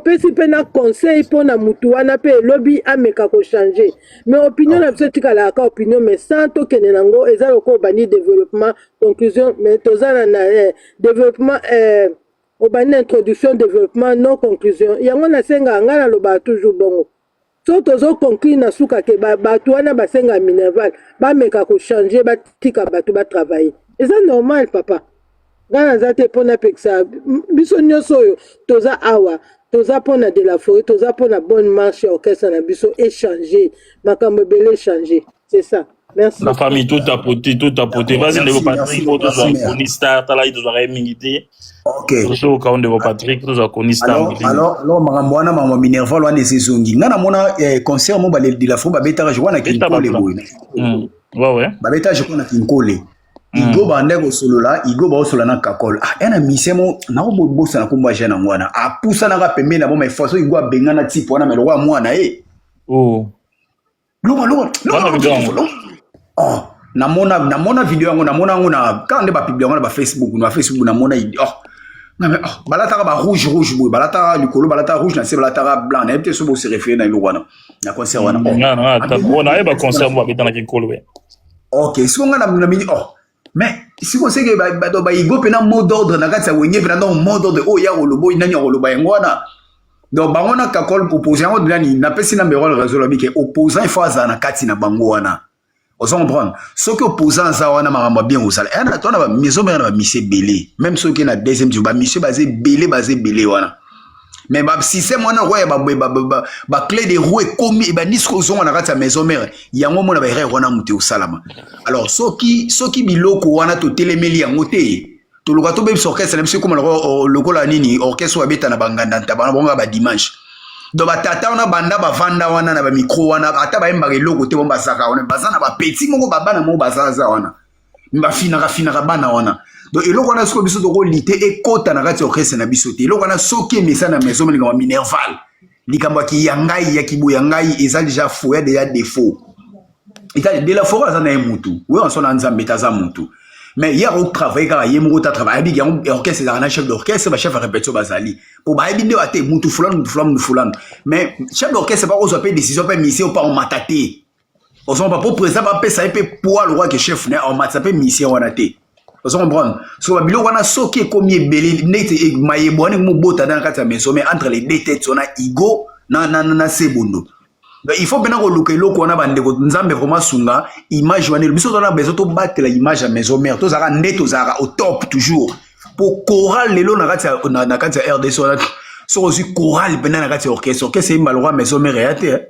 Topesi mpe na conseil mpo na mutu wana mpe elobi ameka kochanger. Mais opinion na biso etikalaka ka opinion, mais sans tokende nango eza lokola obandi développement, conclusion, mais toza na développement, obandi na introduction, développement, non conclusion. Yango nasengaka, ngai nalobaka toujours bongo. So tozoconclure na suka ke bato wana basengaka minerval bameka kochanger, batika bato batravailler. Eza normal, papa. Ngai naza te mpo napekisa. Biso nyonso oyo toza awa, toza mpona de la forêt, toza mpona bonne marche ya orchestre na biso. Échanger makambo ebele, échanger, c'est ça. Merci. La famille, tout tapoter, tout tapoter. Vas-y, ndeko Patrick, po tozwa Koni Star. Tala ye, tozwaka ye mingi te. Tozoka ndeko Patrick, tozwa Koni Star. Alors makambo wana, makambo minerval wana eza ezongi. Ngai namona concert mo de la forêt babetaka, je crois, na Kinkole boye. Babetaka, je crois, na Kinkole. Igo bande kosolola, Igo baosolola na Kakol. Ah, ya na mise mo nakobosana nkombo ya jeune yango wana, apusanaka pembeni na bo mai façon Igo abengana type wana, mais lokola mwana ye. Loba loba. Oh, namona video yango, namona yango na kaka nde bapublier yango na bafacebook, na bafacebook namona. Oh, oh, balataka ba rouge rouge boye, balataka likolo balataka rouge, na se balataka blanc. Nayebi te so bose référer na eloko wana, na concert wana. Nayeba concert mo babetanaki nkolo. Ok, siko nga na mini, oh, mais siko seke bato baigo mpena mot d'ordre na kati ya Wenge mpena. Donc mot d'ordre oyo ya koloba, oyo nani ya koloba yango wana. Donc bango na Kakol opposant yango nani napesi na mbero réseau, lobi ke opposant il faut azala na kati na bango wana. Ozo comprendre? Soki opposant aza wana, makambo ya bien kozala eya na to na bamaison mère na bamise ebele. Même soki na deuxième jour, bamise baza ebele, baza ebele wana. Mais basystème wana oyo ya baclé de roue ekomi, ebandi soki ozonga na kati ya maison mère yango, omona baerreur wana moto ekosalama. Alors soki biloko wana totelemeli yango te, toluka tobebisa orchestre na biso, ekóma lokola nini, orchestre oyo abeta na banganda ntaba na bango ya badimanche. Donc batata wana banda bavanda wana na bamicro wana, ata bayembaka eloko te, bango bazalaka wana, baza na bapeti moko, babana moko bazaza wana, bafinaka finaka bana wana. Donc eloko wana, soki biso tokolite ekota na kati ya orchestre na biso te, eloko wana soki emesa na maison, likambo ya minerval, likambo ya kiya ngai ya kiboya ngai, eza déjà faux, ya déjà défaut. Etali de la forêt, aza na ye mutu oyo anso na Nzambe te, aza mutu, mais ye akotravailler kaka ye moko ta travaille. Ayebi yango, orchestre ezalaka na chef d'orchestre, bachef ya répétition bazali po bayebi nde bate mutu fulani, mutu fulani, mutu fulani. Mais chef d'orchestre bakozwa mpe décision mpe mission mpa omata te, ozompa po président bapesa ye mpe poids lokwa ke chef na omatisa mpe mission wana te. Ozo comprendre? So babiloko wana soki ekomi ebele neti mayebo wana mobota na kati ya maison, mais entre les deux têtes wana, Igo na Sebondo, il faut mpena koluka eloko wana. Bandeko, Nzambe vraiment sunga image wana. Biso toza na besoin tobatela image ya maison mère, tozalaka nde tozalaka au top toujours. Po chorale lelo na kati ya RDC wana, soki ozwi chorale mpena na kati ya orchestre, orchestre eyemba lokwa maison mère eya te.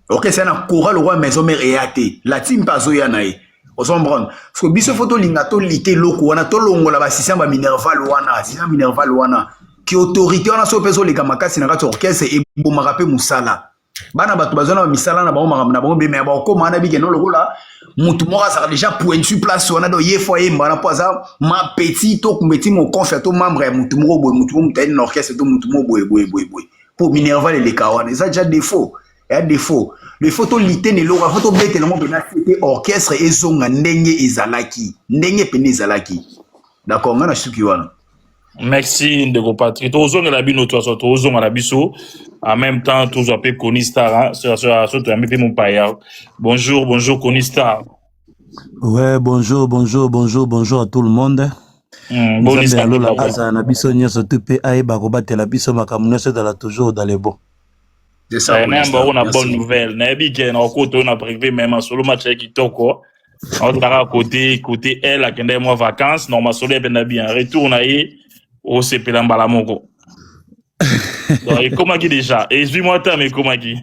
Orchestre ya na chorale lokwa maison mère eya te. Lati mpe azoya na ye, ozomprendre? Parce que biso faut tolinga tolite eloko wana, tolongola basystème baminerval wana, système minerval wana ki autorité wana. Soki mpe ezoleka makasi na kati ya orchestre, ebomaka mpe mosala. Bana bato bazwa na bamisala na bango, makambo na bango beme ya bakokóma wana bikende lokola mutu moko azalaka déjà pointu place wana. Donc ye faut ayemba wana mpo aza ma petit to petit mokonfe to membre ya mutu moko boye, mutu moko mutu ayeni na orchestre to mutu moko boye boye boye boye. Mpo minerval eleka wana, eza déjà défaut, eya défaut. Il faut tolite na eloko, faut tobetela yango mpena te, orchestre ezonga ndenge ezalaki, ndenge pene ezalaki. D'accord, ngai na suki wana. Merci ndeko Patrick. Tozongela bino toso, tozonga na biso en même temps, tozwa mpe Koni Star so toyambi mpe mopaya. Bonjour, bonjour Koni Star. Ouais, bonjour, bonjour, bonjour, bonjour à tout le monde. Nzambe ya lola azala na biso nyonso tu mpe ayeba kobatela biso, makambo nyonso ezala toujours dans le bon. Nayamba oko na bonne nouvelle. Nayebi ke na okota oyo na privé, mais masolo match ya kitoko aotalaka côté elle akendaki mwa vacance. Non, masolo ebenda bien, retour na ye osepela mbala moko. Donc ekomaki déjà, ezwi mwa tame, ekomaki,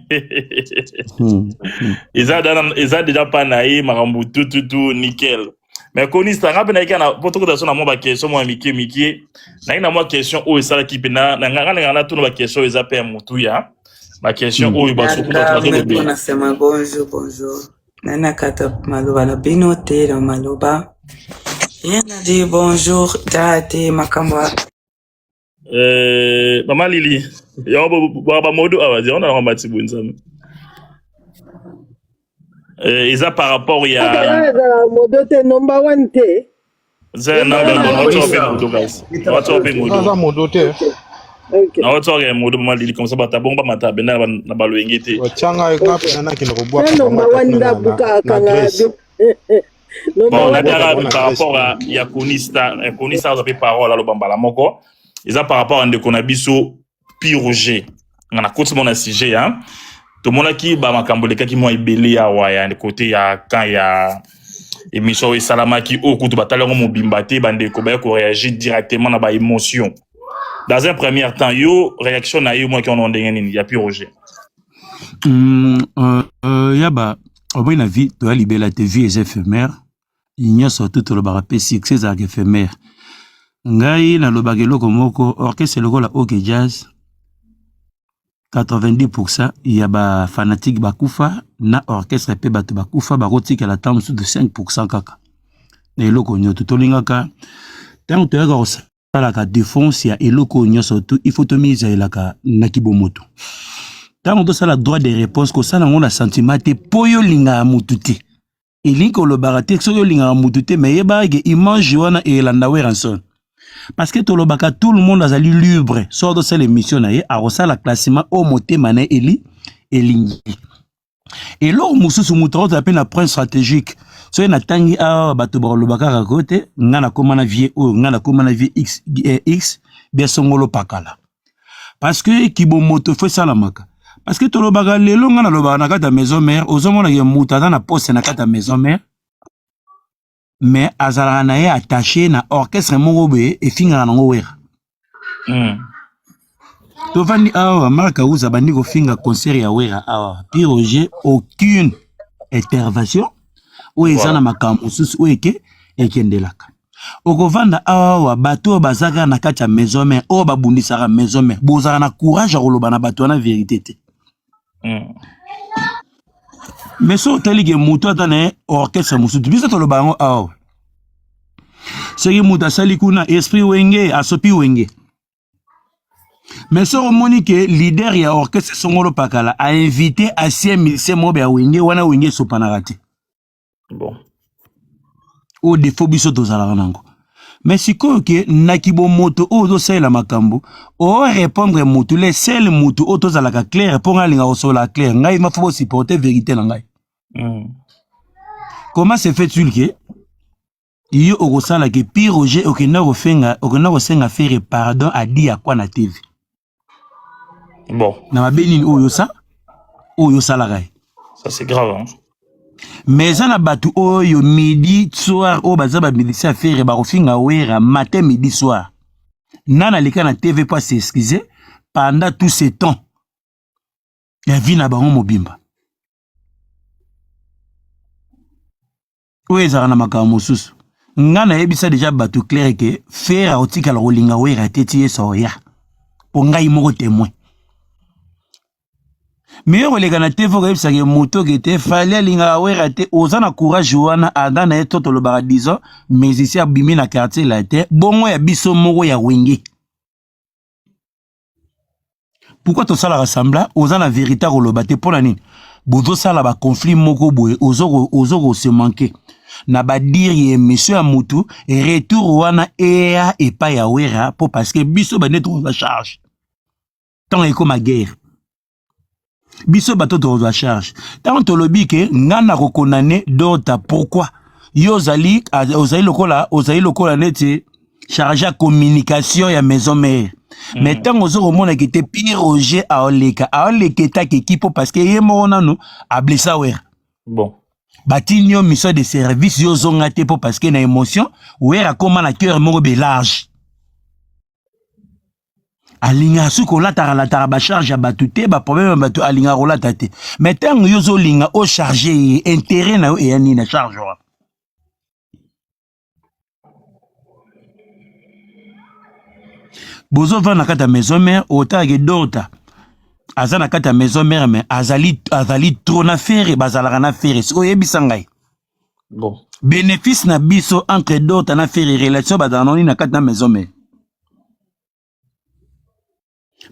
eza déjà mpa na ye, makambo tututu nickel. Mais konista nga mpe nayaki na po tokota so na mwa baquestion mwa mike mike. Nayaki na mwa question oyo esalaki mpe nga nanga natuna baquestion oyo eza mpe ya motuya, baquestion oyo basuku bato bazolobela. Nasema bonjour, bonjour. Nanakata maloba na bino te na maloba ye na di bonjour ta te makambo. Mama Lili, yango bamodo awa yango na mati boye, Nzambe. Eza par rapport ya Ezala modo te, number one te. Aza modo kasi, wato mpe modo. Aza modo te. Ok. Na otoke modo malili comme ça bata bongo bamata benda na baloyenge te. Tianga ye nga mpenza nakende kobwaka Na bango nomba ata wani kuna nda na, na, buka na akanga Grèce. nomba Bon, wani nabiaka Kobwaka bango na par Grèce rapport kuna. à ya Konista, ya Konista aza pe parole aloba mbala moko. Eza par rapport à ndeko na biso Pi Roger. Nga na koti mona sujet hein. Tomonaki ba makambo elekaki mwa ebele awa ya côté ya camp ya émission oyo esalamaki oyo kutu batali yango mobimba te bandeko baye koréagir directement na baémotion. Dans un premier temps, yo réaction na yo moki ono ndenge nini ya Pi Roger. Yaba omoi na vie toya libela te, vie eza éphémère, nyonso tu tolobaka mpe succès ezalaka éphémère. Ngai nalobaka eloko moko, orchestre lokola Ok Jazz, 90% ya bafanatike bakufa na orchestre, mpe bato bakufa bakotikala ntango mosusu 5% kaka na eloko nyonso tolingaka. Ntango toyaka kosalaka défense ya eloko nyonso tu, il faut tomizelaka na kibomoto. Ntango tosala droit de réponse, kosala yango na sentiment te, mpo yo olingaka motu te, elingi kolobaka te soki olingaka motu te, me yebaka ke image wana elanda Werrason, parce que tolobaka tout le monde azali libre. Soki tosala émission na ye, akosala classement oyo motema na ye eli elingi. Eloko mosusu, moto akozala mpe na point stratégique. Soki natangi awa, bato bakoloba kaka ko te ngai nakóma na vie oyo, ngai nakóma na vie x, x bien songolo pakala, parce que kibomoto fo esalamaka. Parce que tolobaka lelo, ngai nalobaka na kati ya maison mère, ozomona ke moto aza na poste na kati ya maison mère, mais azalaka na ye attaché na orchestre moko boye efingaka nango Wera. Tovandi awa, Mark Auza bandi kofinga concert ya Wera awa, Pi Roger aucune intervention oyo eza na makambo mosusu oyo eke ekendelaka. Okovanda awa, bato oyo baza kaka na kati ya maison mère, oyo babundisaka maison mère, bozalaka na courage ya koloba na bato wana vérité te. Mais so otali ke moto ata na ye orchestre mosusu, biso toloba yango awa, soki moto asali kuna esprit Wenge, asopi Wenge. Mais soki omoni ke leader ya orchestre songolo pakala ainvité ancien musicien moko ya Wenge wana, Wenge esopanaka te. Bon. Oyo defo biso tozalaka nango. Mais sikoyo ke na kibomoto oyo ozosalela makambo, orépondre motu le seul motu oyo tozalaka clair, mpo ngai alinga kosolola clair, ngai ma fo bosupporte vérité na ngai. Comment se fait-il ke yo okosala ke Pi Roger okenda kofenga, okenda kosenga Ferre pardon adi ya kwa na TV? Bon. Na mabe nini oyo osa oyo osalaka ye? Ça c'est grave hein. Mais eza na bato oyo midi soir oyo baza bamilisi ya Ferre, bakofinga Wera matin midi soir. Nani aleka na TV mpo as'excuse pendant tout ce temps ya vie na bango mobimba oyo ezalaka na makambo mosusu? Nga nayebisa deja bato clair ke Ferre akotikala kolinga Wera te ti Yesu aoya, mpo ngai moko témoin. Mais yo koleka na TV okoyebisaka moto ke te Fally alingaka Wera te, oza na courage wana? Ada na ye to tolobaka, disons musicien abimi na quartier la te, bongo ya biso moko ya Wenge, pourquoi tosalaka semblant? Oza na vérité koloba te, mpo na nini bozosala baconflit moko boye? Ozo kose manquer na badire ya émission ya mutu, retour wana eya epai ya Wera, mpo parce que biso bande tokozwa charge ntango ekóma guerre. Biso bato tokozwa charge ntango tolobi ke ngai nakokondane Dota. Pourquoi yo ozali lokola neti charge ya communication ya maison mère? Mais ntango ozo komonaki te, Pi Roger aoleka aoleka etaki ekipe, parce que ye moko nanu ablessa Wera. Bon. Batini yo mission de service, yo ozonga te, mpo parce que na émotion Wera akóma na cœur moko be large, alingaka soki kolataka lataka bacharge ya bato te, baproblème ya bato alingaka kolata te. Mais ntango yo ozolinga ocharge ye, intérêt na yo eya nini na charge wana? Bozovanda na kati ya maison mère, otalaka Dorta aza na kati ya maison mère, mais azali trop na Ferre, bazalaka na Ferre. Sikoyo oyebisa ngai Bon. bénéfice na biso entre Dorta na Ferre, relation bazala noni na kati na maison mère?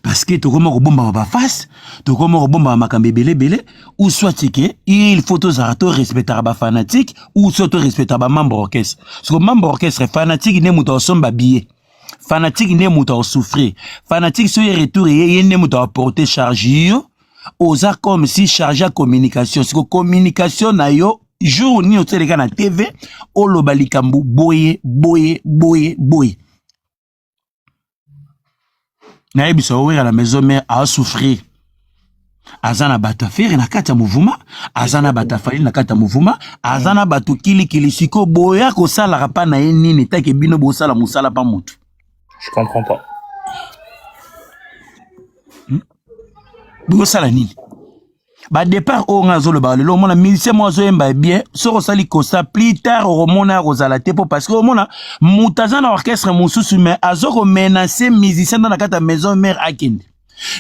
Parce que tokoma kobombama baface, tokoma kobombama makambo ebele ebele. Ou soit ke il faut tozala torespectaka bafanatique, ou soit torespectaka bamembre orchestre. Siko membre orchestre, fanatique nde moto asomba billet. Fanatique nde moto akosouffrir. Fanatique soki retour eye, ye nde moto akoporte charge. Yo oza comme si charge ya communication. Siko communication na yo jour nini oteleka na TV oloba likambo boye boye boye boye. Nayebisa yo Wera na maison mère a souffrir. Aza na bato ya Ferre na kati ya mouvement, aza na bato ya Fally na kati ya mouvement, aza na bato kilikili. Sikoyo boya kosalaka pa na ye nini take bino bosala mosala pa motu? Je comprends pas. Bosala nini? Ba départ oyo nga azolobaka lelo, omona musicien moko azoyemba bien, soki osali kosa plus tard okomona ya kozala te, po parce que omona moto aza na orchestre mosusu mais azo komenace musicien nda na kati ya maison mère akende.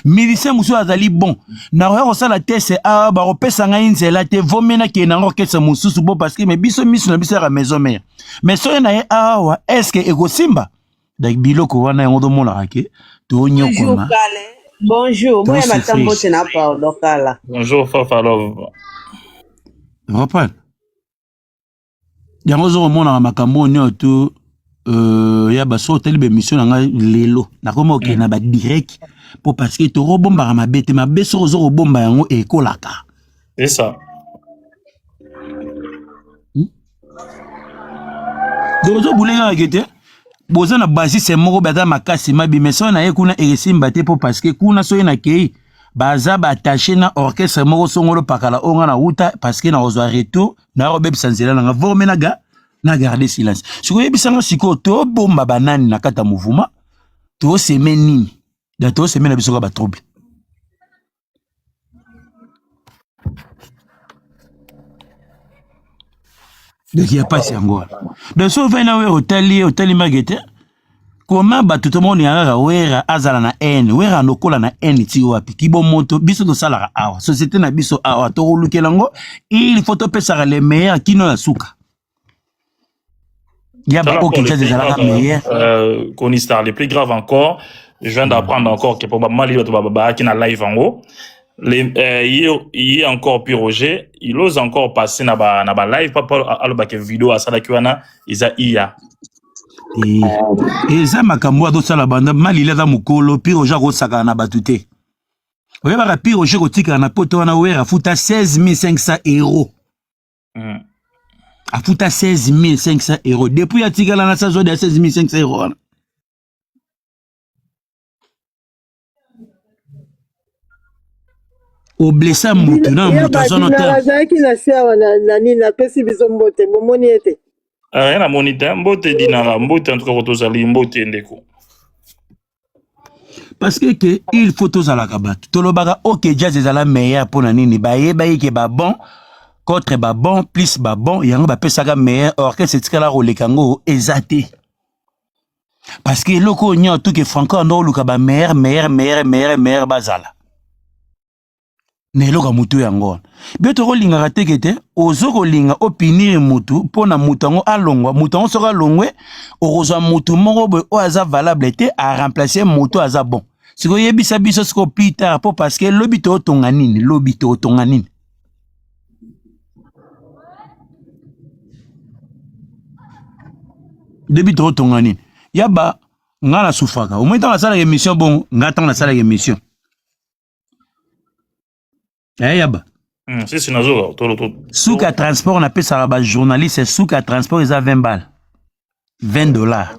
Musicien mosusu azali bon, nakoya kosala test awa, bakopesa ngai nzela te, vomie nakende nango orchestre mosusu, po parce que mais biso miso na biso yaka maison mère, mais soki na ye awa est ce que ekosimba? Donc biloko wana yango tomonaka ke Bonjour tonyokoma. Kale. Bonjour. Boya Tosouffrir. batambote na pardon kala. Bonjour Fafa Love. Reprendre yango ozo komonaka makambo oyo nyonso to ya baso otali baémission na ngai lelo nakoma okende na badirect po parce que tokobombaka mabe te, mabe soki ozo kobomba yango ekolaka. C'est ça. Donc ozobule kaka ke te boza na basise moko baza makasi mabi, mais soki na ye kuna ekesimba te, po parce que kuna soki nakei baza baattaché na orchestre moko songolo pakala oyo nga na wuta, parce que nakozwa retour nakobebisa nzela nanga vorme na ga na garder silence. Sikoyo oyebisanga sikoyo tobomba banani na kati ya mouvement, toseme nini? Donc toseme na biso kaka batrouble. Donc ya pasi yango wana. Donc soki ovandi na Wera otali ye, otali mage te koma bato tomoni kaka Wera azala na haine. Wera lokola na haine ti wapi? Kibomoto biso tosalaka awa, société na biso awa tokolukela yango, il faut topesaka le meilleur kino na suka. Ya ba Encore oyo le Kinshasa plus ezalaka grave, meilleur. Kony Star, le plus grave encore, je viens d'apprendre encore que pour Mali, qui na live en haut, les, il encore pire Roger, il ose encore passer na ba, na ba live, papa, aloba ke vidéo asalaki wana, eza IA. Eza makambo azosala banda Malili aza mokolo. Pire Roger akosakana na bato te. Oyebaka Pire Roger kotikala na poto wana, Wera afuta 16 500 euros. Afuta 16 500 euros depuis atikala na sazwa ya 16 500 euros wana. Oblesa mutu na Ya mutu aza no badinara te. azalaki na se awa na nini, napesi biso mbote, bomoni ete Ye namoni te. Mbote Dinara, mbote en tout cas kotozali, mbote ndeko. Parce que ke il faut tozalaka bato tolobaka OK Jazz ezala meilleur mpo na nini? Bayebaki ke babon contre babon plus babon yango bapesaka meilleur orchestre etikala koleka yango eza te, parce que eloko oyo nyonso tuke Franco ando oluka bameilleur meilleur meilleur meilleur meilleur bazala na eloko ya motu yango wana. Bio tokolingaka teke te, ozo kolinga opinir mutu mpo na mutu yango alongwa. Mutu yango soki alongwe, okozwa mutu moko boye oyo aza valable te aremplace mutu aza bon. Sikoyo yebisa biso sikoyo plus tard, mpo parce que lobi tootonga nini? Lobi tootonga nini? Lobi tootonga nini? Yaba nga nasufraka omoi ntango nasalaka émission bongo, nga ntango nasalaka émission yaba Sisi nazoka to to. Suka transport napesaka bajournaliste, suka transport eza 20 balles, 20 dollars.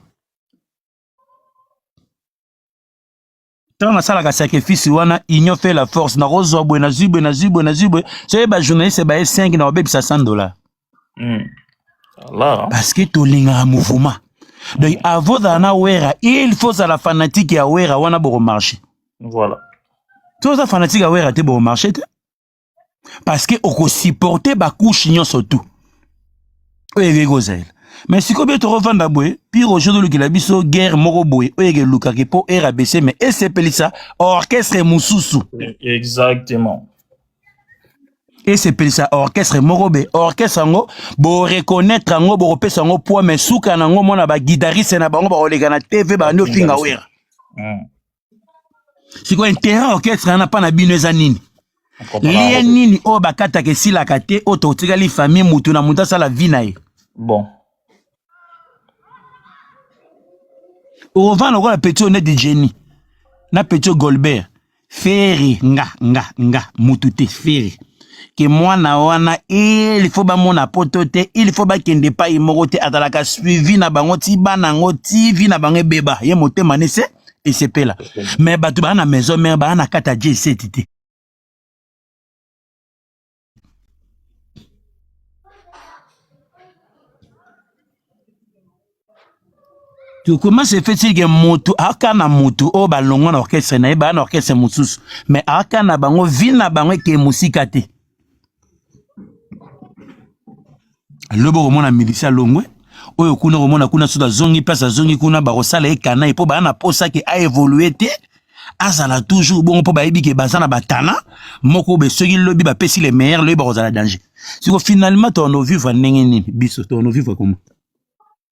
Ntango nasalaka sacrifice wana, union fait la force. Nakozwa boye, nazwi boye, nazwi boye, nazwi boye. Soki bajournaliste baye 5, nakobebisa 100 dollars. Là, Parce que tolingaka mouvement. Donc avant ozala na Wera, il faut ozala fanatique ya Wera wana, bokomarche. Voilà. So oza fanatique ya Wera te, bokomarche te, parce que okosupporte bacouche nyonso tu oyo ekeki kozala. Mais sikoyo mpe tokovanda boye, pire Roger tolukela biso guerre moko boye oyo ekelukaki mpo RABC, mais esepelisa orchestre mosusu. Exactement. Esepelisa orchestre moko be orchestre yango boreconnaître yango, bokopesa yango poids, mais suka na yango mona baguitariste na bango bakoleka na TV bandi ofinga Wera. Sikoyo intérêt orchestre wana mpa na bino eza nini? Lie nini oyo bakataka esilaka te, oyo totikali famille, mutu na mutu asala vie na ye. Bon. Okovanda lokola petit oyo neti Jenny na petit oyo Goldberg. Ferre nga nga nga mutu te Ferre ke mwana wana il faut bamona poto te il faut bakende epai moko te azalaka suivi na bango ti bana yango ti vi na bango ebeba ye motema ne se esepela mais bato baa na maison mare baa na kati ya J7 te. Comment se fait-il que moto aka na moto oyo balongwa na orchestre na ye baya na orchestre mosusu mais aka na bango vie na bango ekee mosika te lobi okomona milisi alongwe oyo kuna okomona kuna soki azongi place azongi kuna bakosala ye kanai mpo baya na posa ke aevolue te azala toujours bongo mpo bayebi ke baza na batana moko be soki lobi bapesi le meilleur lobi bakozala danger siko finalement tono vivre ndenge nini biso tono vivre comment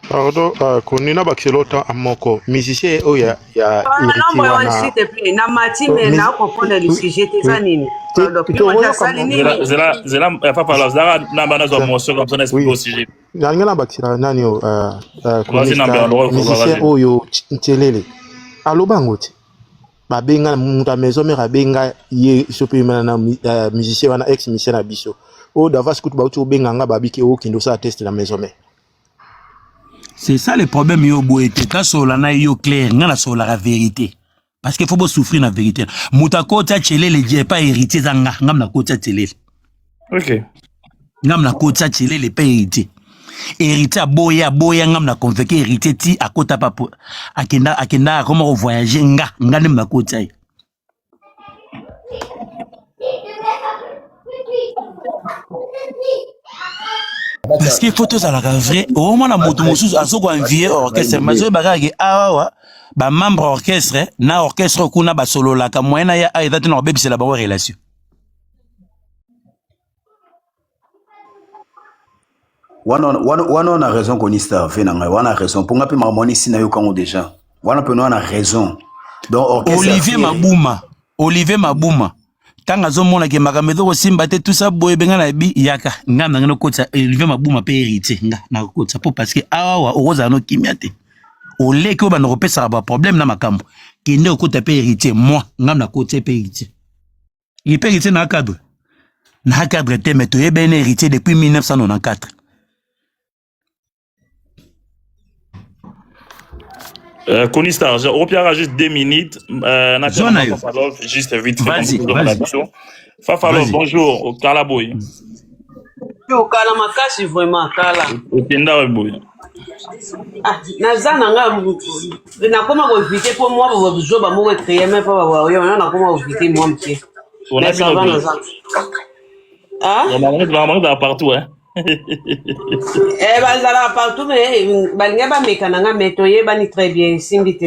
Pardon, koni na bakiselo temps moko musicien oyo ya ya héritier wana s'il te plaît na mati mais na comprendre le sujet te eza nini pardon asali nini zela zela papa la zela na bana zo morceau comme ça na explique au sujet nalingi na bakisela nani oyo musicien oyo ntelele aloba yango te babenga moto ya maison mare abenga ye so mpe na musicien wana ex musicien na biso oyo davas kutu bauti kobenga nga babiki okende osala test na maison mare. C'est ça le problème yo boye te tasolola na yo clair nga nasololaka vérité parce que faut bo souffrir na vérité moto akoti atyelele je epa héritier eza nga ngam nakoti atyelele ok ngam nakoti atyelele epa héritier héritier aboya aboya ngam na convoqué héritier ti akota pa akenda akenda akoma ko voyager nga nga nde nakoti ye. Parce que faut tozalaka vrai omona moto mosusu azo ko envier orchestre mais azoyeba kaka ke awawa ba membre orchestre na orchestre kuna basololaka moyen na ya eza te na kobebisela bango relation. Wana wana wana wana raison koni star ve na ngai wana raison mpo nga mpe makambo wana esi nayoka yango déjà wana mpe wana raison donc orchestre Olivier ya Ferre. Mabuma Olivier Mabuma ntango azomona ke makambo ezo kosimba te tout ça boye benga na bi yaka nga na ngai nakotisa Olivier Mabuma mpe héritier nga nakotisa mpo parce que awa okozala no kimia te oleki oyo banda kopesaka ba problème na makambo kende okota mpe héritier moi nga nakotisa mpe héritier Il peut héritier na cadre. Na cadre te mais toyebene héritier depuis 1994. Koni Star, opiaka juste 2 minutes. Zona yo. Fafalov, juste vite fait. Vas-y, comme vas-y. Fafalov, Vas-y. bonjour. Okala boy. Okala makasi vraiment kala. Okenda we boy. Ah, naza na nga nakoma koevite mpo mwa bozoba moko ecréer me mpo bawayo na nakoma koevite mwa moke. On a Mais ça va bien naza. Ah? Normalement, on partout, hein. Eh, bazalaka partout mais balingi bameka na nga mais toyebani très bien esimbi te.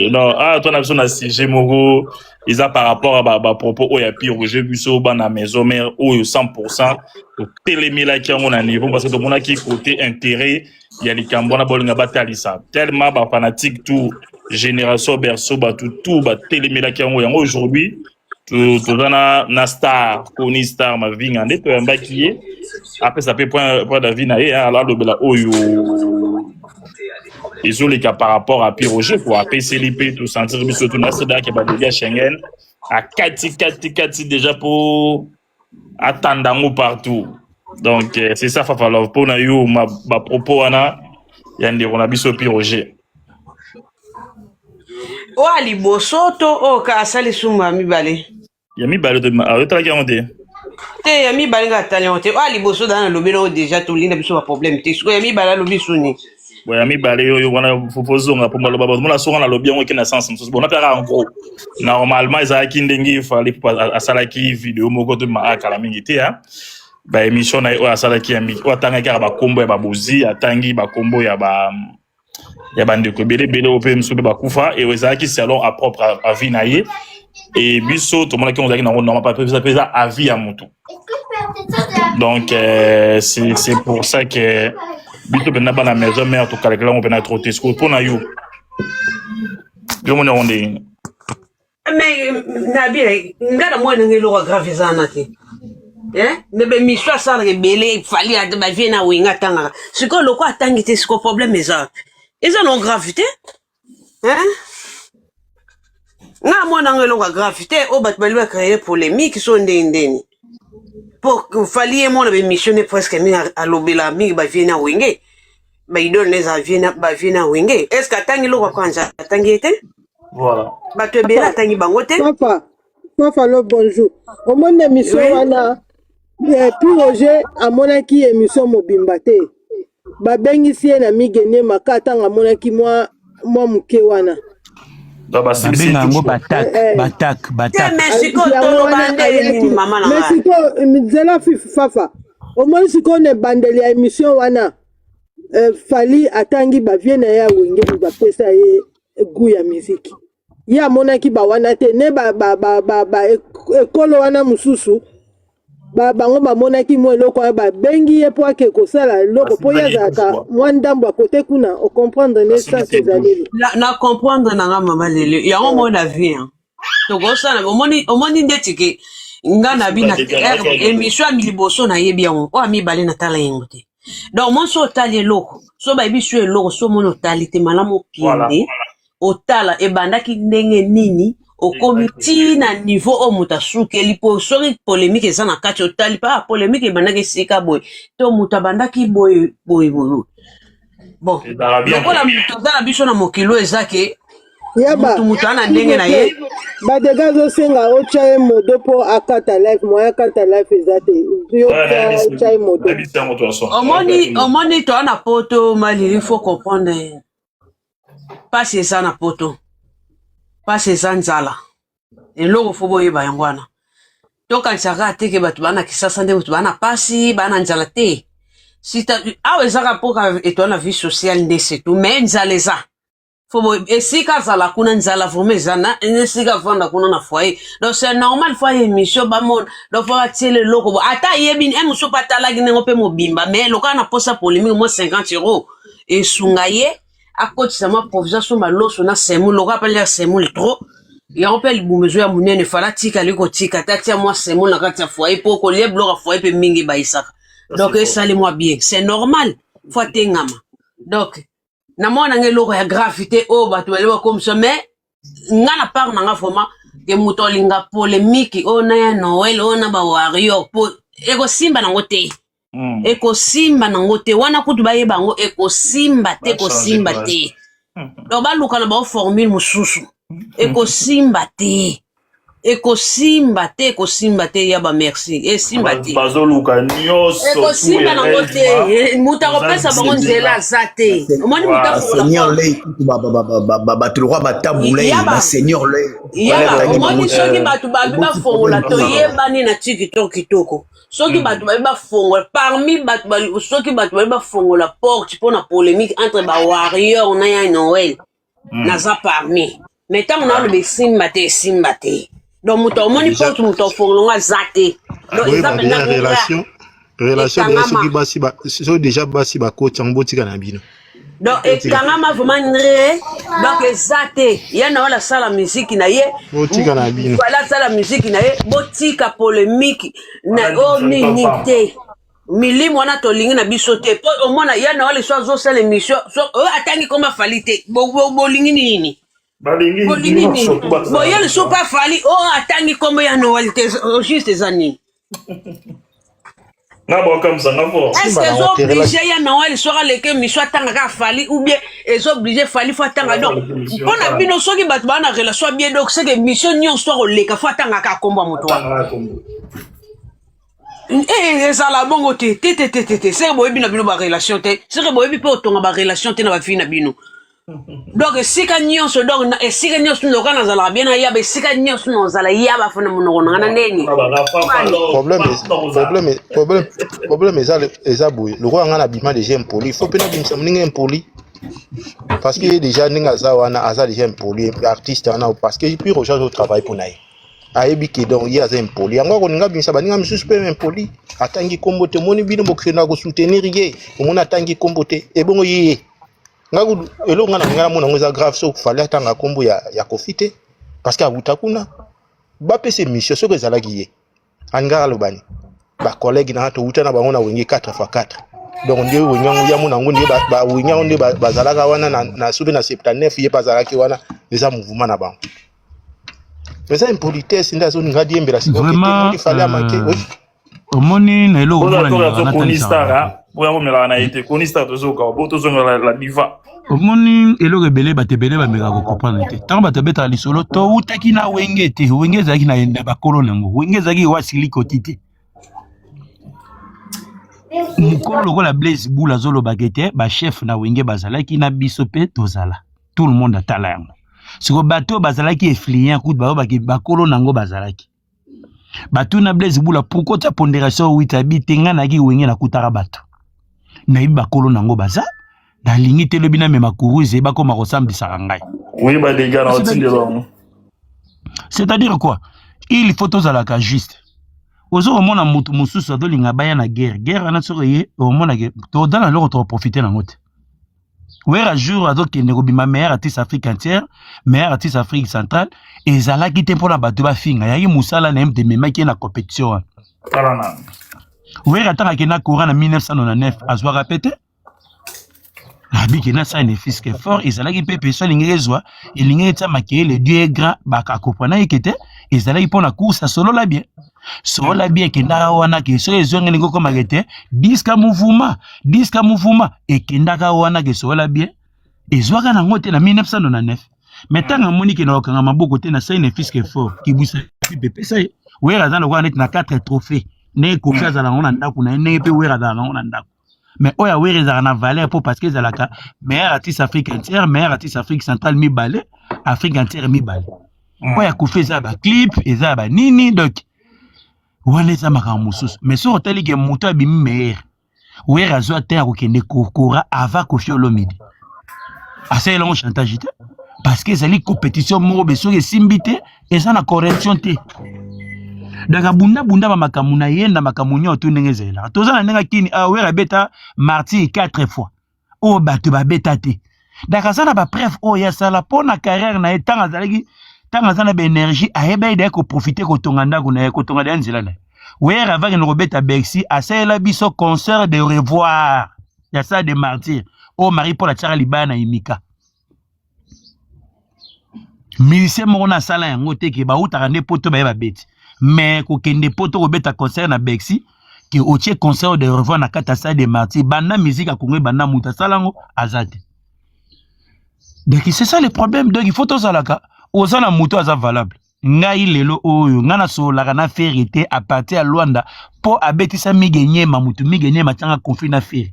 Non, ah, toi, na sujet moko, eza par rapport à ba propos oyo ya Pire Roger biso bana maison mère oyo 100% totelemelaki yango na niveau parce que tomonaki côté intérêt ya likambo wana bolinga batalisa tellement bafanatique tout génération berceau bato tout batelemelaki yango yango. Aujourd'hui toza na star Koni Star Mavinga nde toyambaki ye apesa mpe point d'avis na ye alobela oyo ezoleka par rapport à Pire Roger quoi. Apeseli mpe tosentir biso to nasedaki badégâts ya Schengen akati kati kati déjà po atanda yango partout. Donc c'est ça Fafa Love mpona yo bapropos wana ya ndeko na biso Pire Roger. Oyo ya liboso to oyo ka asali sumu ya mibale? Ya mibale otalaki yango te? Te, ya mibale nga atali yango te. Oyo ya liboso daa nalobi nango déjà tolinda biso baproblème te. Sikoyo ya mibale alobi suni. Bon, ya mibale oyo wana fozonga mpo maloba mona songa nalobi yango eke na sens mosusu. Bon, napekaka en gros normalement ezalaki ndenge efali mpo asalaki video moko to akala mingi te baémission na ye oyo asalaki ya mingi oyo atangaki kaka bakombo ya babozi atangi bakombo ya ba ya bandeko ebele ebele oyo mpe mosusu mpe bakufa e ezalaki selon a propre avis na ye e biso tomonaki yango ezalaki nango normal mpe eza avis ya motu. Donc c'est pour ça que biso mpenza bana maison mère tokalakela yango mpena trop te. Sikoyo mpo na yo yo moni yango ndenge? Mais nabi nga na mwana nga eloko grave eza wana te. Me bemission asalaka ebele Fally bavie na Wenga atangaka sikoyo loko atangi te sikoyo problème eza wapi? Eza non grave te. Hein? Nga mwana ngo eloko ya grave te oyo bato bali bacreye polémique so ndenge ndeni po fali ye mona baémission ne presque mingi alobela mingi bavie na wenge baidole ne eza bavie na wenge est ce que atangi eloko ya kwanza atangi ye te Voilà. Bato ebele atangi bango te. Papa, papa lo bonjour. Omoni émission Oui. wana eh, puis Roger amonaki émission mobimba te. Babengisi ye na Migenie maka ntango amonaki mwa mwa moke wana. Donc, basimbisi Babenga yango touche, quoi. batak Eh, eh. batak Te batak. mais sikoyo Yango toloba wana nde ayaki. nini mama na Mais ngai. sikoyo nzela fafa. Omoni sikoyo na ebandeli ya émission wana eh, Fally atangi ba vieux na ye ya Wenge bapesa ye goût ya musique. Ye amonaki ba wana te ne ba, ba, ba, ba, ba ekolo wana mosusu ba, bango bamonaki mwa eloko wana babengi ye mpo ake kosala eloko mpo ye azalaka mwa ndambo ya kote kuna ocomprendre ne sens ezaleli Na, na comprendre na nga mama lelo yango moi na vie hein. Tokosala omoni omoni ndeti ke nga na bina émission ya liboso nayebi yango oyo ya mibale natala yango te. Donc omoni so otali eloko so bayebi so eloko so omoni otali te malamu okende otala ebandaki ndenge nini okomi ti na niveau oyo moto asukeli mpo soki polémique eza na kati otali mpe ah, polémique ebandaki esika boye to moto abandaki boye boye boye. Bon, lokola moto aza na biso na mokili oyo eza ke Yaba, mutu mutu ana ndenge na ye. Badega azosenga otya ye modo mpo akata life, moyen akata life eza te. Yo otya ye modo. Omoni omoni toa na poto malili il faut comprendre pasi eza na poto pasi eza nzala eloko fo boyeba yango wana tokanisa kaka te ke bato baa na kisasa nde bato baa na pasi baa na nzala te sita awa ezaka mpoka etoa na vie sociale nde c'est tout mais nzala eza fo boye esika azala kuna nzala vraiment eza na esika avanda kuna na foyer donc c'est normal fo aye émission bamona donc fo batiela eloko bo ata ayebi e mosusu mpe atalaki ndenge mpe mobimba mais lokola na posa polémique mwa 50 euro esunga ye akotisa mwa provision asomba loso na semoule lokola mpe alia semoule trop yango mpe libumu ezo ya monene fala atikali kotika te atia mwa semoule na kati ya foyer mpo kolia biloko ya foyer mpe mingi ebayisaka donc esali mwa bien c'est normal fo atengama donc na mwana nga eloko ya grave te oyo bato bali bakomisa mais nga na part na nga vraiment ke moto alinga polémique oyo na ya Noël oyo na ba warrior po ekosimba nango te ekosimba nango te wana kutu bayeba yango ekosimba te ekosimba te donc baluka na bao formule mosusu ekosimba te ekosimba te ekosimba te ya ba merci esimba te bazoluka nyonso ekosimba nango te eh, moto akopesa bango nzela aza te omoni moto afongola seigneur lei kutu bato lokwa batabulei baseigneur lei yaba omoni soki bato babi bafongola toyebani na tiktok kitoko soki bato babi bafongola parmi bato soki bato babi bafongola porte mpona polémique entre bawarrior na ya Noël naza parmi mais ntango naoloba esimba te esimba te donc moto omoni porte moto afongola ngo aza te donc eza mpenza relation relation déjà soki basi soki déjà basi bakoti yango botika na bino donc ekangama vraiment ndre donc eza te ye na wala asala miziki na ye botika na bino wala asala miziki na ye botika polémique na oyo nini te milimo wana tolingi na biso te po omona ye na wala so azosala émission oyo atangi koma fali te bolingi nini bolingi nini boye lisusu mpe afali oyo atangi kombo ya Noël te juste eza nini nga bakamisa nga fort est ce que eza obligé ya Noël soki aleki émission atangaka afali ou bien eza obligé fali fo atanga donc mpo na bino soki bato baa na relation ya bien donc seke émission nyonso akoleka fo atangaka akombo ya moto wana ezala bongo te te te te te te seke boyebi na bino barelation te seke boyebi mpe otonga barelation te na bafille na bino donc esika nyonso donc esika nyonso loka nazalaka bien nayaba esika nyonso nazala yaba fo na monoko na nga na ndeni problème problème problème problème eza eza boye lokola nga nabima déjà impoli il faut mpe nabimisa moninga impoli parce que ye déjà ndenge aza wana aza déjà impoli artiste wana parce que puis Roger azotravaille mpo na ye ayebi ke donc ye aza impoli yango akolinga abimisa baninga misusu mpe impoli atangi nkombo te omoni bino bokendaka kosoutenir ye omoni atangi nkombo te ebongo ye nga eloko nga na ngai namona yango eza grave soki fali atanga nkombo ya, ya Kofi te parce que awuta kuna bapesa émission soki ezalaki ye alingaka alobani bacollègue na nga towuta na bango na Wenge 4 x 4 Donc nde wenge yango ya mona yango nde ba wenge yango nde bazalaka wana na, na soki na 79 ye mpe azalaki wana, eza mouvement na bango. Eza impolitesse nde azolinga adiembela sikoyo Vraiment, ke fallait amanke. Oui. Omoni na eloko Oza moko toka nalingaka zo Koni natalisaka Star, bato. hein. Boya komelaka na ye te. Koni Star tozoka, bo tozongela la diva. Omoni eloko ebele, bato ebele bamekaka kocomprendre te. Ntango bato babetaka lisolo, towutaki na wenge te. Wenge ezalaki na bakolo na yango. Wenge ezalaki wasili koti te. Mokolo lokola Blaise Bula azolobaka ete bachef na wenge bazalaki na biso mpe tozala. Tout le monde atala yango. Siko bato oyo bazalaki influent kutu bayobaki bakolo na yango bazalaki. Batuna Blaise Bula pourquoi tia pondération 8 abi te nga nayaki wenge nakutaka bato. Nayebi bakolo na yango baza. Nalingi te lobi namema kuruze bakoma kosambisaka ngai. Oui, ba dégâts na otindela yango. C'est-à-dire quoi? Il faut tozalaka juste. Ozo komona moto mosusu azolinga baya na guerre. Guerre wana soki ye omona ke toza na eloko tokoprofite nango te. Wera jour azokende kobima meilleur artiste Afrique entière, meilleur artiste Afrique centrale, ezalaki te mpona bato bafinga. Yaki mosala na ye moto ememaki ye na compétition wana. Tala na. Wera ntango akenda Kora na 1999 azwaka pe te. Abiki na sa ne fiske fort ezalaki mpe peso alingaki ezwa elingaki etia makeyele Dieu est grand bakakopana ye ke te ezalaki mpo na course asolola bien solola bien ekendaka wana ke soki ezongi elingi okomaka te disque mouvement disque mouvement ekendaka wana ke solola bien ezwaka nango te na 1999 mais ntango amoni ke na kokanga maboko te na sai ne fiske fort kibusa mpe pesa ye Wera aza lokola neti na 4 trophée ndenge Koffi azala nango na ndako na ye ndenge mpe Wera azala nango na ndako. Mais oyo ya Wera ezalaka na valeur po parce que ezalaka meilleur artiste Afrique entière, meilleur artiste Afrique centrale mibale, Afrique entière mibale. Oyo ya Koffi eza ba clip, eza ya ba nini, donc wana eza makambo mosusu. Mais soki otali ke moto abimi meilleur, Wera azwa te ya kokende kokora avant Koffi Olomide. Asalela yango chantage te parce que ezali compétition moko be soki esimbi te eza na correction te. Donc abunda bunda ba makambo na ye na makambo nyonso tu ndenge ezalelaka. Toza na ndenge akini ah, Wera abeta Martyr 4 fois oyo bato babeta te. Donc aza na ba preuve oyo asala mpo na carrière na ye ntango azalaki ntango aza na ba énergie ayebaki deya koprofite kotonga ndako na ye kotonga deya nzela na ye. Wera avaki na kobeta Bercy asalela biso concert de revoir ya salle de martyr oyo Marie Paul atiaka libaya na Imika. Musicien moko na asala yango te ke bautaka nde poto baye babeti mais kokende poto kobeta concert na Bercy ke otie concert de revoir na kati ya salle de martyr banda musique ya Congo ebanda moto asala yango aza te. Donc c'est ça le problème. Donc il faut tozalaka oza na moto aza valable. Ngai lelo oyo ngai nasololaka na Ferre te à partir ya Luanda po abetisa Migue Nyema mutu Migue Nyema atianga conflit na Ferre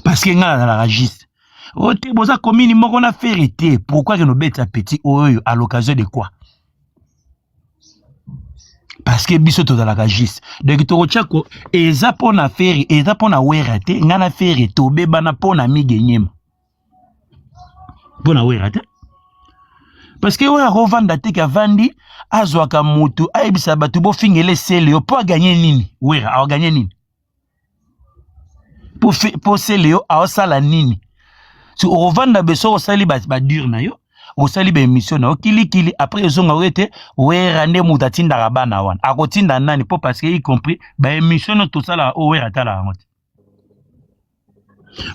parce que ngai nazalaka juste o te boza commune moko na Ferre te pourquoi ke nobetisa petit oyo à l'occasion de quoi parce que biso tozalaka juste donc tokotia ko eza mpo na Ferre eza mpo na Wera te ngai na Ferre tobebana mpo na Migue Nyema mpo na Wera te parce que oyo akovanda te ke avandi azwaka motu ayebisa bato bofingela esele yo mpo aganye nini Wera aganye nini mpo sele yo aosala nini si okovanda be soki osali badure na yo osali baémission na yo kilikili après ezonga oyo ete Wera nde moto atindaka bana wana akotinda nani mpo parce que y compris baémission no tosalaka oyo Wera atalaka yango te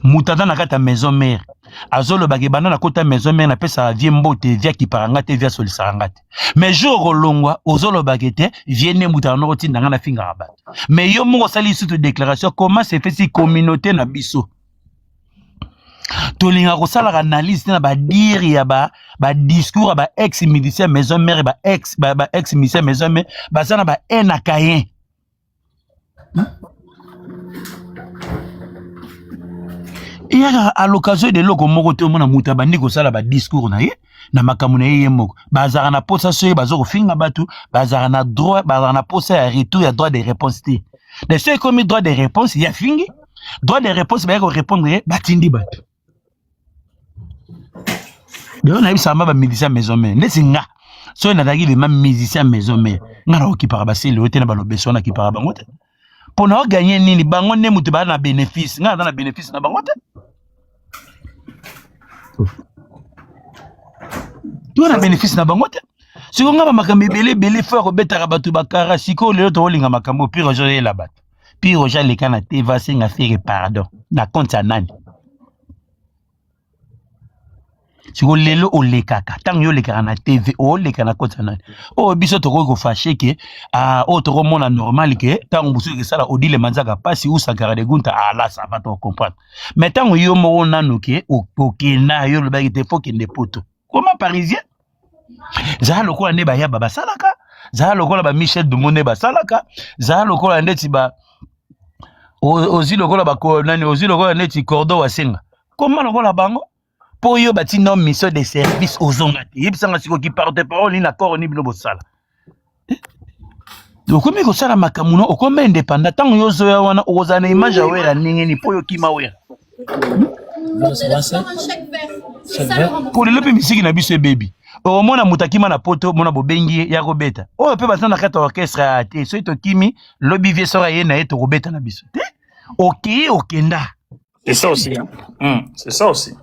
moto aza na kati ya maison mère azolobaka ebanda na kota maison mère napesaka vie mbote vie akipaka nga te vie asolisaka nga te mais jour okolongwa ozolobaka ete vie nde moto akanda kotinda nga nafingaka bato mais yo moko osali lisusu déclaration comment se fait si communauté na biso tolingaka kosalaka analyse te na badire ya badiscours ya ba ex musicien maison mère ba ex ba, ba ex musicien maison mère baza na ba haine na cayen eyaka à l'occasion de eloko moko te omona moto abandi kosala badiscours na ye na makambo na ye ye moko bazalaka na posa soki baza kofinga bato bazalaka na droit bazalaka na posa ya retour ya droit de réponse te de soki ekomi droit de réponse ya fingi droit de réponse bayaki korépondre ye batindi bato lelo nayebisaka ma bamusicien maison mère ndeti nga soki nazalaki vraimen musicien maison mère nga nakokipaka basele oyo te na balobeso wana akipaka bango te mpo na oganye nini bango nde moto baa na bénéfice nga naza na bénéfice na bango te to na bénéfice na bango te sikoyo nga bamakambo ebele ebele fo ya kobetaka bato bakara sikoyo lelo tokolinga makambo pire ozoyela bato. Pi Roger aleka na TV asenga Ferre pardon na compte ya nani? Siko lelo olekaka ntango yo olekaka na TV oleka na compte ya nani? Oyo biso tokoki kofashe ke ah, oyo tokomona normal ke ntango mosusu ekesala Odile Manzaka pasi ou Sankara de Gunta ah là ça va to comprendre. Mais ntango yo moko nanu ke okenda yo olobaki te faut kende poto. Koma parisien zala lokola nde bayaba basalaka zala lokola ba michel dumbo nde basalaka zala lokola ndeti ba ozwi lokola ba nani ozwi lokola neti cordo wasenga koma lokola bango mpo yo batinda mission de service ozonga te yebisanga sikoyo ki porte parole nini accord nini bino bosala eh? okomi kosala makambo na okomi indépendant ntango yo ozoya wana okozala na image ya wera ndenge nini mpo yo okima wera mpo lelo mpe misiki na biso ebebi okomona moto akima na poto mona bobengi ye ya kobeta oyo mpe baza na kati ya orchestre ya te soki tokimi lobi vie soko aye na ye tokobeta na biso te okei okenda C'est ça aussi. Hein? C'est ça aussi.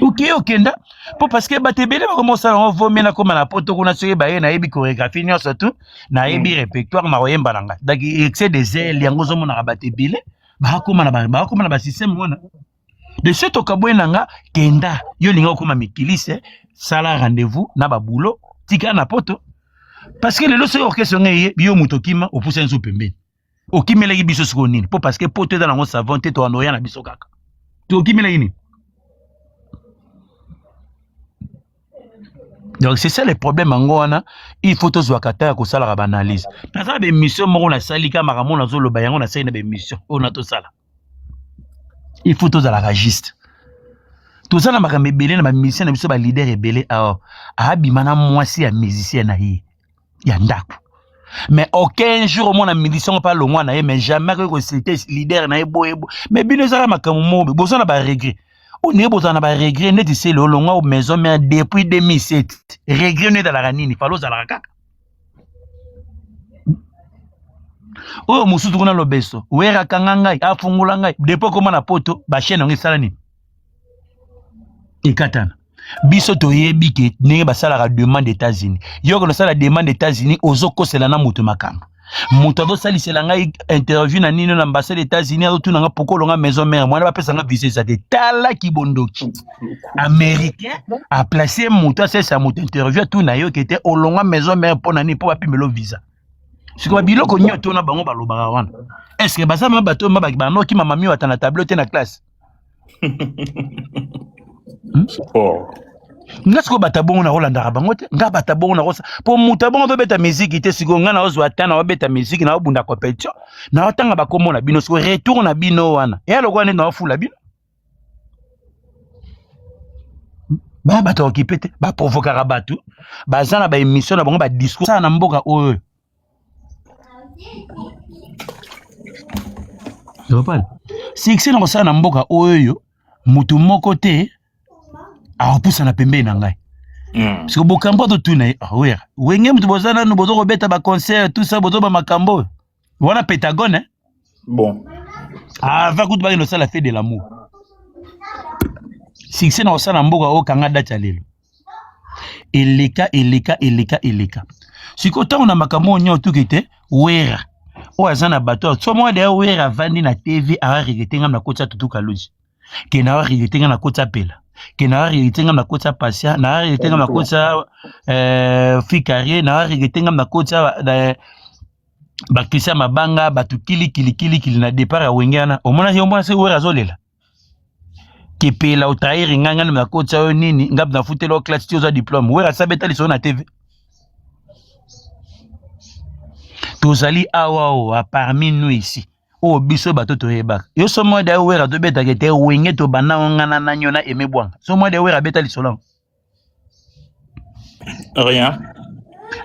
okei okenda mpo parce que bato ebele bakoma kosala yango vomi nakoma na poto kuna soki baye nayebi chorégraphie nyonso tu nayebi mm. répertoire nakoyemba na ngai donc excès de zèle yango ozomonaka bato ebele bakoma na bakoma na basystème wana de ce tokaboye na nga kenda yo olinga okoma mikilise sala rendez-vous na babulo tika na poto parce que lelo soki orchestre ngo eye yo moto okima opusani so pembeni okimelaki biso sikoyo nini mpo parce que poto eza nango savon te toyanda oya na biso kaka tokimelaki nini donc c'est ça le problème yango wana il faut tozwaka ta ya kosalaka baanalyse naza na baémission moko nasali ka makambo nazoloba yango nasali na baémission oyo na tosala il faut tozalaka juste toza na makambo ebele na bamusicien na biso baleader ebele awa abima na mwasi ya musicien na ye ya ndako mais aucun jour omona musicien mpe alongwa na ye mais jamais akoki kosite leader na ye boye boye mais bino ezaka makambo moko boza na baregret oyo bozala na baregret neti sele olongwa maison mare depuis 2007 regret no ezalaka nini falo ozalaka kaka oyo mosusu kuna lobeso wera akanga ngai afungola ngai depuis okoma na poto bachaine yango esala nini ekatana biso toyebi ke ndenge basalaka demande États-Unis yo okende osala demande États-Unis ozokosela na moto makambo moto azosalisela ngai interview na nini na ambassade États-Unis azotuna nga pourquoi olonga maison mère mwana bapesa nga visa eza te tala kibondoki américain aplace moto asalisa moto interview atuna yo ke te olonga maison mère mpo na nini mpo bapimelo visa sikoyo biloko nyonso na bango balobaka wana est ce que baza ma bato ma banokima mami wata na tableau te na classe Hmm? Oh. nga sikoyo bato ya bongo nakolandaka bango te nga bato ya bongo nakosa mpo moto ya bongo azobeta miziki te sikoyo nga naozwa ta naobeta miziki naobunda competition naotanga bakombo na bino sikoyo retour na bino wana eya lokola nde naofula bino baya bato ya okipe te baprovokaka bato baza na baémission na bango badiscours sala na mboka oyo Leopard succès na kosala na mboka oyo motu moko te akopusana pembeni na ngai mm. parce que bokambo totuna ye ah, wera wenge motu boza nanu bozo kobeta baconcert tout ça bozo bamakambo oyo wana pentagone eh? bon avant kutu bakende kosala fait de l'amour succès na kosala na mboka oyo kanga date ya lelo eleka eleka eleka eleka sikoyo ntango na makambo oyo nyonso tuki te wera oyo aza na bato so moko deya wera avandi na tv aregrete ngai nakotisa tutu kaluji ke na aregrete ngai nakotisa pela ke na aregrete ngai nakotisa pasia na aregrete ngai nakotisa euh, fikarie na aregrete ngai nakotisa euh, bakristian mabanga bato kilikili kilikili na départ ya wenge wana omonaki omona soki wera azolela kepela otrahir ngai ngai nakotisa yo nini ngai nafutela yo classe ti ozwa diplôme wera asi abeta lisolo na tv tozali awa owa parmi nous ici oyo biso bato toyebaka yo so mwa da wera tobetaka te wenge tobanda ngo ngai na nani yo na aime bwanga so mwa da wera abeta lisolo yango Rien.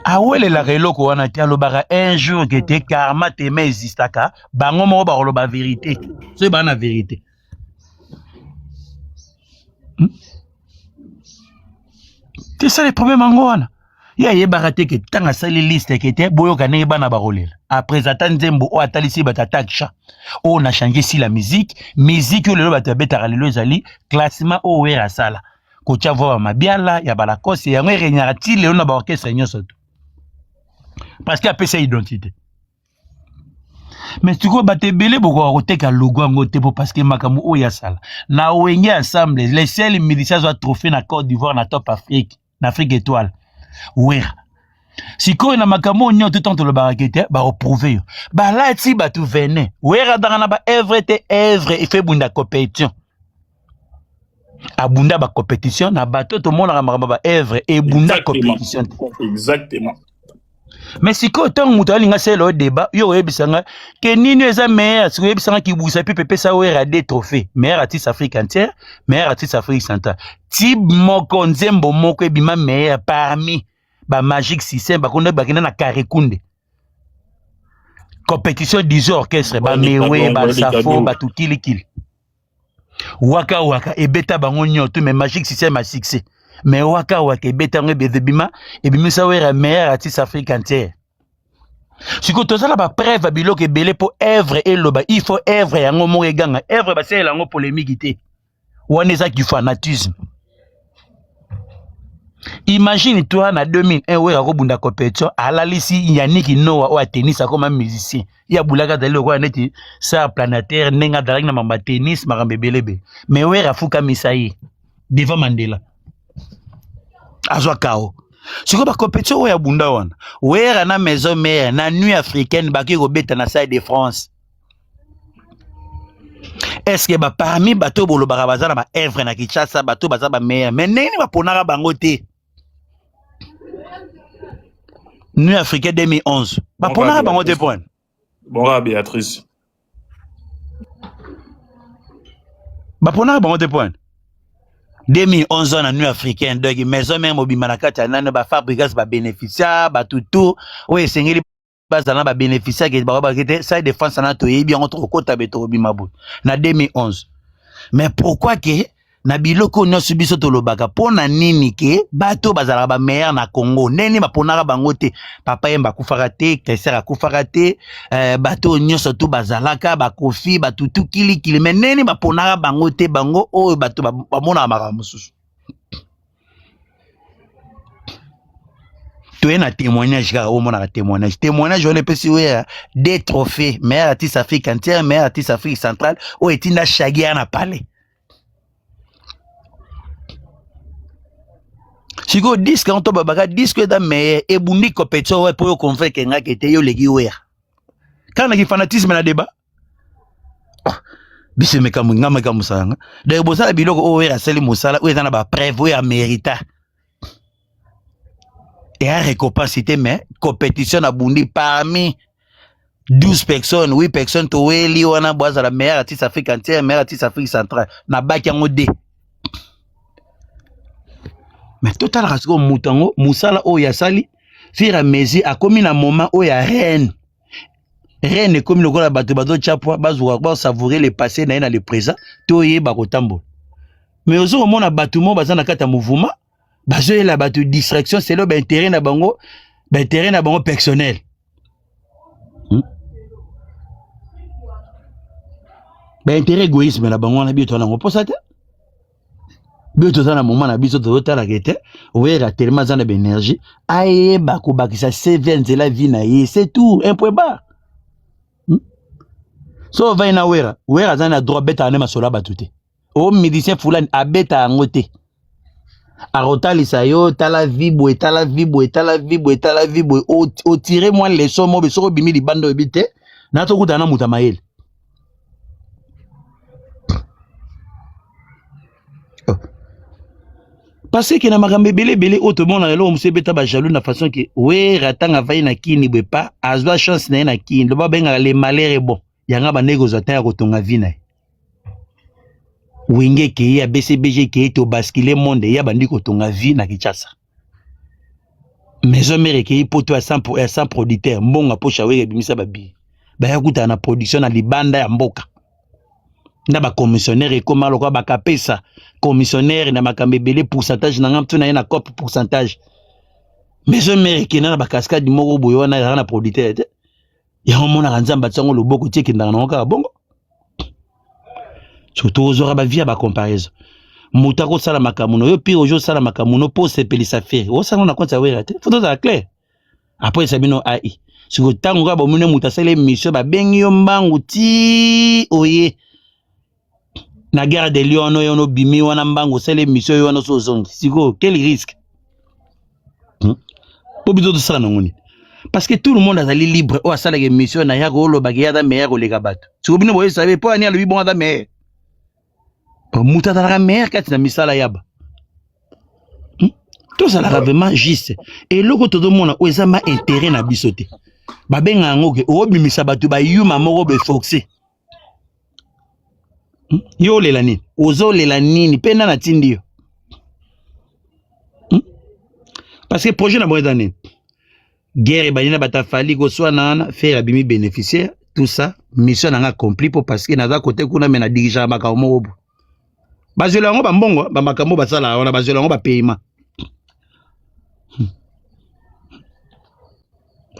Awelelaka eloko wana te alobaka un jour que te karma tema existaka bango moko bakoloba verite soki baa na verite hmm? te ça le problème yango wana ye ayebaka te ke ntango asali liste ke te boyoka ndenge bana bakolela après ata nzembo oyo atalisi bato ata aksha oyo na change si la musique musique oyo lelo bato babetaka lelo ezali classement oyo wera asala kotia voix ya mabiala ya balakose yango eregnaka ti lelo na baorchestre nyonso to parce que apesa identité. Mais sikoyo bato ebele bokoka koteka logo yango te po parce que makambo oyo asala na Wenge ensemble, le seul musicien azwa trophée na Côte d'Ivoire na Top Afrique, na Afrique étoile, Wera. Sikoyo na makambo oyo nyonso tout tolobaka ke te bakoprouve yo balati bato vene. Wera azalaka na ba œuvre te, œuvre efe bunda compétition, abunda ba compétition na bato tomonaka makambo ba œuvre ebunda compétition te. Exactement. Mais sikoyo ntango moto alinga asala oyo débat, yo oyebisa nga ke nini eza meilleur. Sikoyo oyebisa nga kibusa mpe pepesa Wera deux trophées, meilleur artiste Afrique entière, meilleur artiste Afrique centrale, type moko, nzembo moko ebima meilleur parmi ba Magic System, bakonda bakenda na Karekunde compétition 10 orchestre, bamewe basafo bato kilikili Waka Waka ebeta bango nyonso, mais Magic System a succès, mais Waka Waka ebeta yango ebima ebimisa Wera meilleur artiste Afrique entière. Sikoyo tozala bapreuve ya biloko ebele mpo œuvre eloba. Il faut œuvre yango moko eganga, œuvre basalela yango polémique te, wana ezaki fanatisme. Imagine toi na 2001, Wera akobunda compétition, alalisi Yannick Noah oyo atennis, akoma musicien. Ye abulaki, azali lokola neti star planétaire ndenge azalaki na makambo ya tennis, makambo ebelebele, mais Wera afukamisa ye devant Mandela, azwa kao. Sikoyo bacompétition oyo abunda wana, Wera na Maison Mère na Nuit africaine, baki kobeta na Stade de France. Est ce que baparmi bato oyo bolobaka baza na baœuvre na Kinshasa, bato baza bameilleur, mais ndenge nini baponaka bango te? Nuit africaine 2011, baponaka bango te point. Bonga Béatrice. Baponaka bango te point. 2011 na Nuit africaine, donc Maison Mère mobimba na kati ya nani, bafabrikas babénéficia, batutu oyo esengeli bazala na babénéficiaire, bango baki te. Stade de France na toyebi yango, tokokota be tokobima boye na 2011. Mais pourquoi ke na biloko nyonso biso tolobaka, mpo na nini ke bato bazalaka bameilleur na Congo, ndenge baponaka bango te? Papa Yemba akufaka te, Keser akufaka te, bato nyonso tu bazalaka, bakofi batutu kilikili, mais ndenge baponaka bango te, bango oyo bato bamonaka makambo mosusu? Toye na témoignage kaka, omonaka témoignage, témoignage wana epesi oyo deux trophées, meilleur artiste Afrique entière, meilleur artiste Afrique centrale, oyo etinda Shagi ya na palais. Sikoyo disque yango to babaka disque eza meilleur, ebundi compétition oyo mpo yo convaincre nga ke te yo oleki Wera kaka na kifanatisme na débat. Oh, biso mekambo nga makambo sanga. Donc bosala biloko oyo Wera asali mosala oyo eza na bapreuve oyo amerita eya récompense te, mais compétition na bundi parmi 12 personnes, 8 personnes toweli wana bo azala meilleur artiste Afrique entière, meilleur artiste Afrique centrale, nabaki yango de. Mais totalaka sikoyo moto yango mosala oyo asali fur à mesure akomi na moment oyo ya reine reine ekomi lokola bato bazotya poids, bazwa basavoure le passé na ye na le présent, toyeba kotambola. Mais ozo komona bato moko baza na kati ya mouvement, bazoyela bato distraction selo baintérêt na bango, baintérêt na bango personnel, Baintérêt égoïsme na bango wana, biso toza nango mposa te. Biso toza na moment na biso, tozotalaka te. Oyeka tellement aza na baénergie, ayeba kobakisa cv ya nzela vie na ye, c'est tout, un point barre. So ovai na Wera, Wera aza na droit abetaka nde masolo ya bato te. O musicien fulani abeta yango te, akotalisa yo tala vi boye, tala vi boye, tala vi boye, tala vi boye, otire mwa leçon mobe. Soki obimi libanda, oyebi te na tokutana na moto ya mayele. Oh. Parce que na makambo ebele ebele oyo tomonaka, eloko mosusu ebeta bajaloux na façon ke Wera ntango avai na Kini boye, pa azwa chance na ye na Kini, loba babengaka le malheur est bon, yanga bandeki kozwa ntango ya kotonga vie na ye. Wenge ekei ya BCBG ekei, tobaskile monde, ye abandi kotonga vie na Kinshasa. Maison Mère ekei poto ya 100 producteur, mbongo ya poche ya Wera ebimisa babiye, baya kutana na production na libanda ya mboka na bacommissionnaire, ekoma lokola bakapesa commissionnaire na makambo ebele, pourcentage na nga mpe na ye na cope pourcentage. Maison Mère ekenda na bacascade moko boye, wana ezalaka na producteur te. Yango omonaka Nzambe atiango loboko ti ekendaka nango kaka bongo. Surtout ozwaka bavie ya bacomparaison, moto akosala makambo no yo pire ozo osala makambo no mpo osepelisa Ferre, osala na compte ya Wera te. Fo tozala clair. Après esa bino ai Sikoyo ntango kaka bomoni moto asali émission, babengi yo mbangu ti oye na gare de Lyon wana, oyo wana obimi wana mbangu, osali émission oyo wana, so ozongi sikoyo, quel risque? Po biso tosala nango nini? Parce que tout le monde azali libre. Oyo asalaka émission na ya koolobaka ye aza meilleur koleka bato. Sikoyo bino boyesabe mpo ani alobi bongo aza meilleur. Moto azalaka meilleur kati na misala yaba. Tozalaka vraiment juste. Eloko tozomona oyo eza ma intérêt na biso te. Babenga yango ke obimisa bato bayuma moko beforce. Yo olela nini? Ozolela nini? Mpe nani atindi yo? Parce que projet na bango eza nini? Guerre ebandi na bato afali koswana wana, Ferre abimi bénéficiaire, tout ça. Mission na nga accompli, mpo parce que naza kote kuna, me na dirigeaka makambo moko bo bazwela yango bambongo, bamakambo basalaka wana, bazwela yango bapaiement.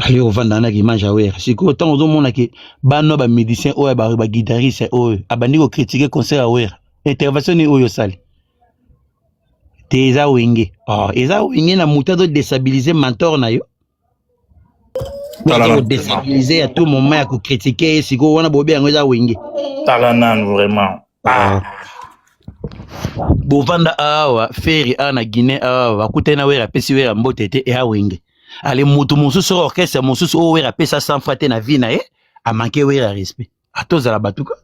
Ale ovanda na image ya Wera. Sikoyo ntango ozomona ke bana bamusicien oyo, baguitariste oyo abandi kocritiquer concert ya Wera, intervention nini oyo osali te? Eza Wenge. Oh, eza Wenge na moto azodéstabiliser mentor na yo, Tala na kodéstabiliser ya tout moment ya kocritiquer ye. Sikoyo wana bobe yango eza Wenge. Tala nanu vraiment, ah. Bovanda awa, Ferre awa na Guinée awa, bakutani na Wera, apesi Wera mbote te, eya Wenge. Ale moto mosusu oyo, orchestre mosusu oyo Wera apesa 100 francs te na vie na ye, amanquer Wera respect. Atozala batuka.